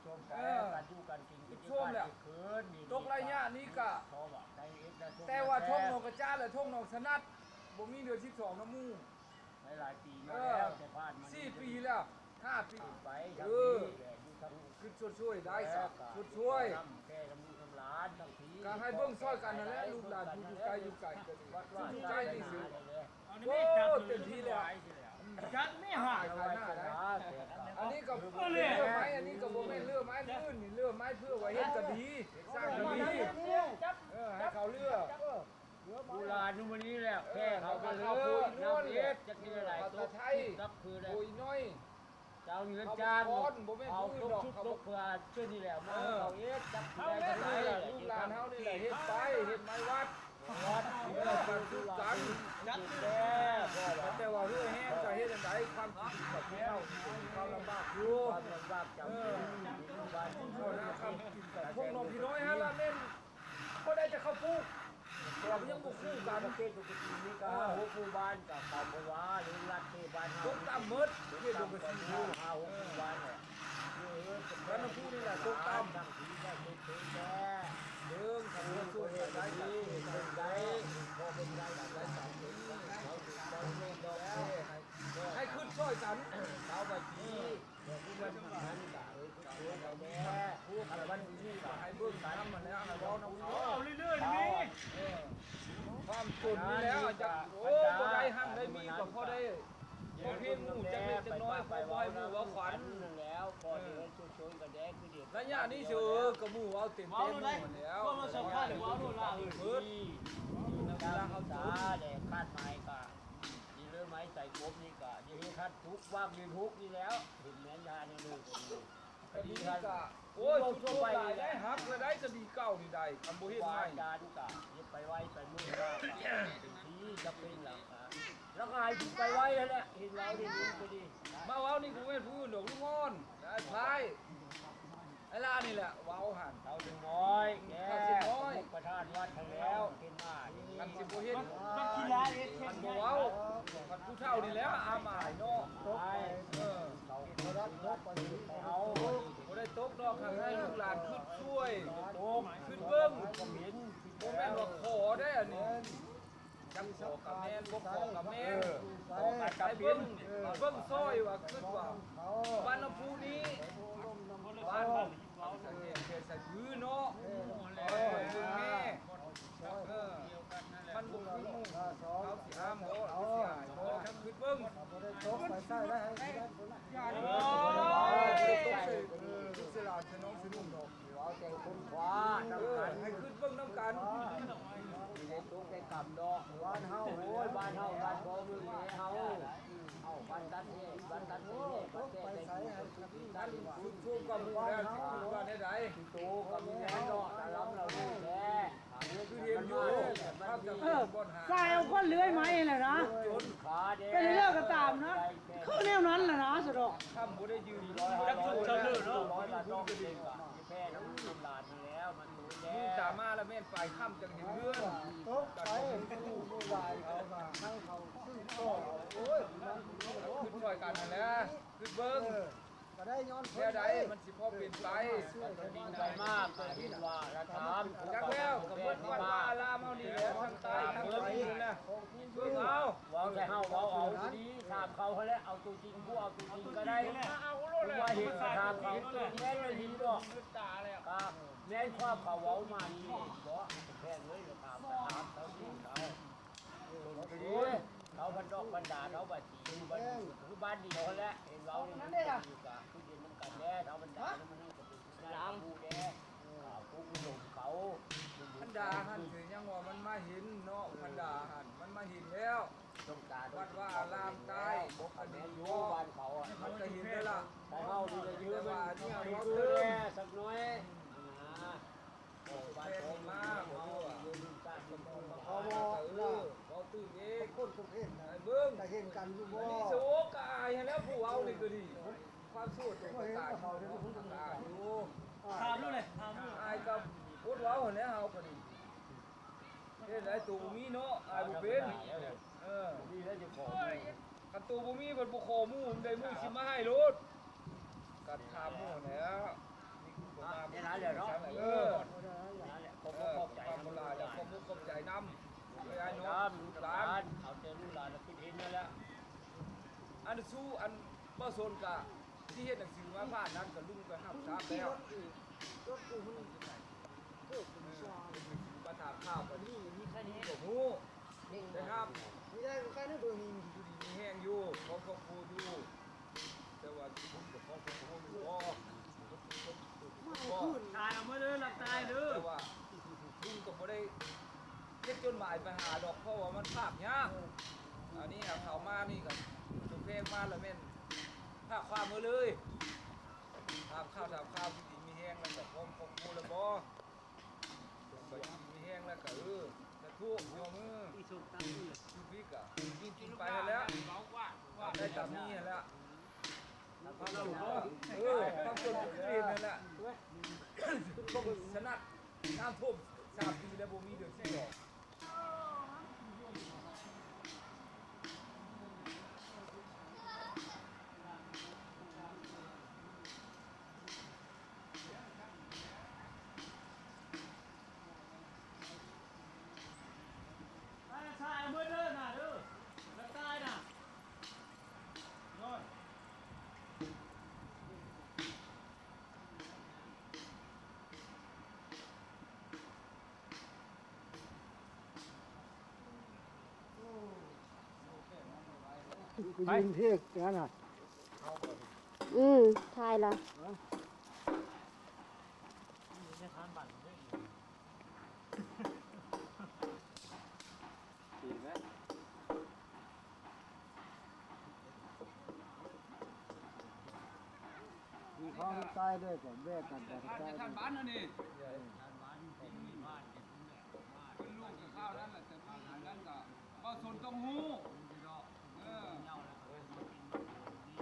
ເອີ ຄິດຊົມແລ້ວ ຕົກໄລຍະນີ້ກະ ແຕ່ວ່າທົ່ງໜອງກະຈາ ແລະ ທົ່ງໜອງສະໜັດ ບໍ່ມີເດືອນສິບສອງນຳໝູ່ ຫຼາຍໆປີມາແລ້ວ ແຕ່ຜ່ານມາສີ່ປີແລ້ວ ຫ້າປີ ເອີ ຄິດຊົດຊ່ວຍໄດ້ຊະ ຊົດຊ່ວຍ ກະໃຫ້ເບິ່ງຊ່ອຍກັນຫັ້ນແຫຼະ ລູກຫຼານຜູ້ຢູ່ໃກ້ຢູ່ໄກກະດີ ຜູ້ຢູ່ໃກ້ນີ້ຊິ ໂອ້ ເຕັມທີ່ແລ້ວ ຈັກແມ່ຫາຍ ຂາຍໜ້າໄດ້ ອັນນີ້ກະເຫຼືອໄມ້ ອັນນີ້ກະບໍ່ແມ່ນເຫຼືອໄມ້ອື່ນ ນີ້ເຫຼືອໄມ້ເພື່ອໄວ້ເຮັດກະດີ ສ້າງກະດີ ເອີ ໃຫ້ເຂົາເຫຼືອ ເອີ ລູກຫຼານຢູ່ມື້ນີ້ແຫຼະ ແຜ່ເຂົາມາເລີຍ ນຳເຮັດ ຈັກຊິໄດ້ຫຼາຍຕົກ ຈັກຄືໄດ້ ໂອ້ຍນ້ອຍ ເຈົ້າເງິນຈ້າງ ເອົາຕົກຊຸດຕົກເພື່ອເທື່ອນີ້ແຫຼະ ມາເຮົາເຮັດ ຈັກຊິໄດ້ຈັ່ງໃດ ລູກຫຼານເຮົານີ້ແຫຼະ ເຮັດໄປ ເຮັດໄມ້ວັດ ວັດ ເອີ ປັນສຸກກັນ ແຕ່ ແຕ່ວ່າເຮືອແຮງຈະເຮັດຈັ່ງໃດ ຄວາມຄິດກະຜູ້ເຖົ້າ ຄວາມລຳບາກຢູ່ ຄວາມລຳບາກຈຳເປັນ ເອີ ພວກນ້ອງພີ່ນ້ອຍຫັ້ນລະແມ່ນ ບໍ່ໄດ້ຈະເຂົ້າປູກ ເຂົາຍັງບໍ່ຄູ່ກັນ ເຂດປົກກະຕິນີ້ກະຫ້າຫົກໝູ່ບ້ານ ກະເຂົາບໍ່ວ່າ ລັດເຂດບ້ານເຮົາຕົກຕ່ຳໝົດ ເຂດດົງກະສີຫ້າຫົກໝູ່ບ້ານແຫຼະ ເອີ ບ້ານນ້ຳພຸນີ້ແຫຼະຕົກຕ່ຳ ເບິ່ງຄັນວ່າຊ່ວຍໄດ້ກະເບິ່ງໄດ້ ພໍເບິ່ງໄດ້ກະໄດ້ຕາມເບິ່ງ ເຂົາຊິຕ້ອງເບິ່ງດອກ ໃຫ້ ໃຫ້ຄິດຊ່ອຍກັນ ຊາວບ້ານ ເອົາເລື້ອຍໆນີ້ ຄວາມຈົນນີ້ແຫຼະ ຈະ ໂອ້ ບໍ່ໄດ້ຮັ່ງໄດ້ມີກະພໍໄດ້ພໍພຽງໝູ່ຈັກເລັກຈັກນ້ອຍ ພໍບໍ່ໃຫ້ໝູ່ເວົ້າຂວັນ ລະຍະນີ້ຊິ ເອີ ກະໝູ່ເວົ້າເຕັມເຕັມໝົດແລ້ວ ເວົ້າໂລດລະ ເອີ ເບິດ ເວລາເຮົາຈົນ ຂາດໄມ້ກະ ນີ້ເລີຍໄມ້ໄຊກົບນີ້ກະ ຊິເຮັດທັນທຸກວາງເດືອນຫົກນີ້ແລ້ວ ເຫັນແມ່ນຍານີ້ເລີຍ ກະດີກະ ໂອ້ຍ ຊຸດໂຊກຫຼາຍໄດ໋ ຫັກລະໄດ໋ ກະດີເກົ່ານີ້ໄດ໋ ຄັນບໍ່ເຮັດໃໝ່ ອາຈານກະເຮັດໄປໄວໄປມື້ມາກະ ເປັນທີ່ຈະເປັນລະກະ ລະກະໃຫ້ຖືໄປໄວຫັ້ນແຫຼະ ເຫັນເວົ້ານີ້ກະດີ ມາເວົ້ານີ້ກະບໍ່ແມ່ນຜູ້ອື່ນດອກ ລຸງອ່ອນ ອ້າຍພາຍ ໄອ້ຫຼ້ານີ້ແຫຼະເວົ້າຫັ້ນ ເຖົ້າເດັກນ້ອຍແດ່ ປະທານວັດຫັ້ນແລ້ວ ເປັນມານີ້ ຄັນຊິບໍ່ເຮັດ ມັນຂີ້ລ້າຍເຮັດ ຄັນບໍ່ເວົ້າ ຄັນຜູ້ເຖົ້ານີ້ແຫຼະອາມອາຍເນາະ ເອີ ເຮົາບໍ່ໄດ້ຕົກດອກ ຄັນໃຫ້ລູກຫຼານຄິດຊ່ວຍ ຄິດເບິ່ງ ບໍ່ແມ່ນວ່າຂໍໄດ໋ອັນນີ້ ຈັກຂໍກະແມ່ນ ບໍ່ຂໍກະແມ່ນ ຂໍກະຈຳເປັນ ເບິ່ງຊ່ອຍວ່າ ຄິດວ່າ ບ້ານນ້ຳພຸນີ້ ບ້ານ ເອີ ເຂດສາຍບືເນາະ ເອີ ເບິ່ງແນ່ ເອີ ມັນບໍ່ຄືໝູ່ ເຮົາຊິຫ້າມບໍ່ ຫຼືຊິອາຍບໍ່ ຄິດເບິ່ງ ບໍ່ໄດ້ຕົກໃສ່ໃສ່ໄດ້ໃຫ້ ໂອ້ຍ ຕົກໃສ່ ເອີ ຕົກໃສ່ຫຼານ ໃສ່ນ້ອງ ໃສ່ໜຸ່ມດອກ ເວົ້າແຕ່ຄົນຂວານຳກັນ ໃຫ້ຄິດເບິ່ງນຳກັນ ບໍ່ໄດ້ຕົກໃສ່ກຳດອກ ບ້ານເຮົາ ໂອ້ຍ ບ້ານເຮົາ ບ້ານພໍ່ເມືອງແມ່ເຮົາ ເອົາ ບ້ານຕັດແຍກ ບ້ານຕັດແຍກ ບ້ານແກ້ໃສ່ ບ້ານສຸດໂທກຳແລ້ວ ຊິວ່າແນວໃດ ໂຕກຳແລ້ວເນາະ ຕາລຳລາວນີ້ແຫຼະ ຄືເຫັນຢູ່ ພາບຈຳເປັນບ່ອນຫາ ສາຍເອົາຄົນເລື່ອຍໄມ້ແຫຼະນະ ຈົນຂາແດງ ເປັນເລື່ອຍກະຕາມນະ ຄືແນວນັ້ນແຫຼະນະ ສະດອກ ຄຳບໍ່ໄດ້ຢືນ ຈັກສຸກເຈົ້າເລີເນາະ ແຜ່ນຳລູກນຳຫຼານຫັ້ນແລ້ວ ມັນໂຕແລ້ວ ຕາມາລະແມ່ນປາຍຄ່ຳຈັ່ງເຫັນເຮືອນ ຕົກໄປ ຜູ້ຫຼາຍເຂົາກະ ເຂົາຊື້ຕໍ່ ໂອ້ຍ ຄືຊ່ອຍກັນຫັ້ນແຫຼະ ຄືເບິ່ງ ເອີ ກະໄດ້ຍ້ອນຄົນ ແນວໃດມັນຊິພໍເປັນໄປ ໄປມາກະເຫັນວ່າລະຖາມ ຈັກແລ້ວ ກະເບິດວັດວາອາລາມເຮົານີ້ແຫຼະ ທັງໃຕ້ທັງເໜືອ ເບິ່ງເອົາ ເວົ້າແຕ່ເຮົາເວົ້າເອົາດີ ຖາມເຂົາຫັ້ນແຫຼະ ເອົາໂຕຈິງ ຜູ້ເອົາໂຕຈິງກະໄດ້ ເອົາໂລດແຫຼະ ວ່າເຫັນກະຖາມເຂົາ ແມ່ນອີ່ຫຼີບໍ່ ກະແມ່ນຄວາມເຂົາເວົ້າມານີ້ບໍ່ ແພງເອີຍ ຖາມກະຖາມເຂົາ ເຂົາພັນດອກບັນດາ ເຂົາວ່າຊິ ຄືບ້ານດຽວຫັ້ນແຫຼະ ເຫັນເວົ້ານີ້ ກະຄືເຫັນນຳກັນແດ່ ເຂົາບັນດາ ມັນກະເປັນຜູ້ໃຫຍ່ຜູ້ແດ່ ຜູ້ອຸດົມເຂົາ ບັນດາຫັ້ນ ຄືຍັງວ່າມັນມາເຫັນເນາະ ບັນດາຫັ້ນ ມັນມາເຫັນແລ້ວ ວັດວາອາລາມໃຕ້ ບໍ່ຄັນແມ່ນຢູ່ບ້ານເຂົາ ມັນກະເຫັນແລ້ວລະ ແຕ່ເຮົານີ້ກະຢືນ ແຕ່ວ່າອັນນີ້ເຮົາຕື່ມ ສັກໜ້ອຍ ນະ ອອກມາ ເວົ້າຕື່ມເອງ ຄົນຄົນເຫັນນະ ເບິ່ງ ກະເຫັນກັນຢູ່ບໍ່ ນີ້ຊິໂອກະອາຍຫັ້ນແຫຼະ ຜູ້ເວົ້ານີ້ກະດີ ຄວາມຊົ່ວໂຕກະຕາຍ ເຂົາເດ ອາຍຢູ່ ຖາມດູເລີຍ ຖາມດູ ອາຍກະອົດເວົ້າຫັ້ນແຫຼະ ເຮົາກະດີ ເຮັດໃດໂຕບໍ່ມີເນາະ ອາຍບໍ່ເປັນ ເອີ ນີ້ແຫຼະຈະຂໍ ຄັນໂຕບໍ່ມີ ເພິ່ນບໍ່ຂໍໝູ່ ໃດໝູ່ຊິມາໃຫ້ໂລດ ກະຖາມໝູ່ຫັ້ນແຫຼະ ສູ່ອັນບໍ່ສົນກະທີ່ເຮັດໜັງສືມາຜ່ານນັ້ນກະລຸງກະຮັບຊາບແລ້ວ ມາຖາມຂ່າວກັນ ກະຮູ້ ໄດ້ຮັບ ຢູ່ດີມີແຮງຢູ່ ຂອງຄອບຄົວຢູ່ ແຕ່ວ່າບຸນກະຂອງຄອບຄົວຢູ່ບໍ່ ຕາຍເອົາໝົດເດີ ລັກຕາຍເດີ ແຕ່ວ່າລຸງກະບໍ່ໄດ້ ເຮັດຈົດໝາຍໄປຫາດອກ ເພາະວ່າມັນພາກຍາກ ອັນນີ້ເຂົ້າມານີ້ກະຕົວແພງມາລະແມ່ນພາກຄວາມເອົາເລີຍ ຖາມຂ່າວ ຖາມຂ່າວ ຢູ່ດີມີແຮງແລ້ວກະພ້ອມຄອບຄົວແລ້ວບໍ່ ຢູ່ດີມີແຮງແລ້ວກະ ເອີ ສາທຸ ຍົກມື ຢູ່ພີກະກິນໄປຫັ້ນແຫຼະ ໄດ້ຕາມນີ້ຫັ້ນແຫຼະ ເອີ ຄວາມສົນຄືເຫັນຫັ້ນແຫຼະ ສົມສະໜັດ ນ້ຳຖ້ວມສາມປີແລ້ວບໍ່ມີເດືອນສິບດອກ ໄປເພກນັ້ນນະ ອືມ ຖ່າຍລະ ເຂົາຕາຍເດີ ກະແບກກັນໄປ ທ່ານບ້ານອັນນີ້